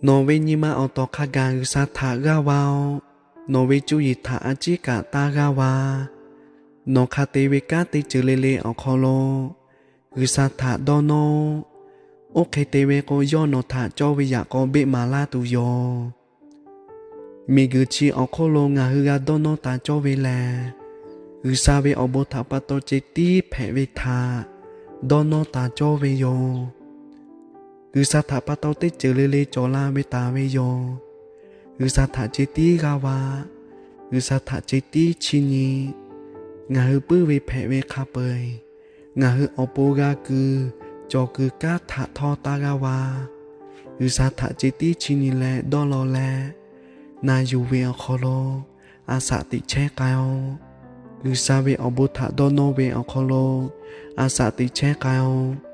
Nawˬ ve nyi ma awˬ tawˍ hk'a gaˬ G'uiˬsha htaꞈ g'aˇ va-oˬ. Nawˬ ve cuˇ yiˍ htaꞈ a ciˉ kaꞈ taˇ g'aˇ va. Nawˬ hk'a te ve kanˉ teˇ ceuˬ le le awˬ hk'aw lo G'uiˬsha htaꞈ dawˇ nawˉ-oˆ. Oˇ hk'e te ve k'o, yawˇ nawˬ htaꞈ cawˇ ve yaꞈ k'aw beˆ maˍ laˇ tuˬ yoˬ. Miˬguiˬ chi awˬ hk'oˆ lo ngaˬ hui g'a dawˇ nawˉ taˍ cawˇ ve lehˬ, G'uiˬsha ve awˬ bon htaꞈ pa taw ceh tiˉ hpehꞈ ve htaꞈ dawˇ nawˉ taˍ cawˇ ve yoˬ. G'uiˬsha htaꞈ pa taw teˇ ceuˬ le le cawˬ la ve taˍ ve yoˬ. G'uiˬsha htaꞈ ceh tiˉ g'aˇ va. G'uiˬsha htaꞈ ceh tiˉ chiˇ nyi. Ngaˬ hui puiˉ ve hpehꞈ ve hk'a peu-eˬ, ngaˬ hui awˬ pon g'a kuiˬ cawˬ kuiˬ kanˉ htaꞈ htawˇ taˇ g'aˇ va. G'uiˬsha htaꞈ ceh tiˉ chiˇ nyi leh dawˇ law leh, na yuˬ ve awˬ hk'aw lo a shaꞈ teꞈ chehˇ k'ai-oˬ. G'uiˬsha ve awˬ bon htaꞈ dawˇ nawˉ ve awˬ hk'aw lo a shaꞈ teꞈ chehˇ k'ai-oˬ.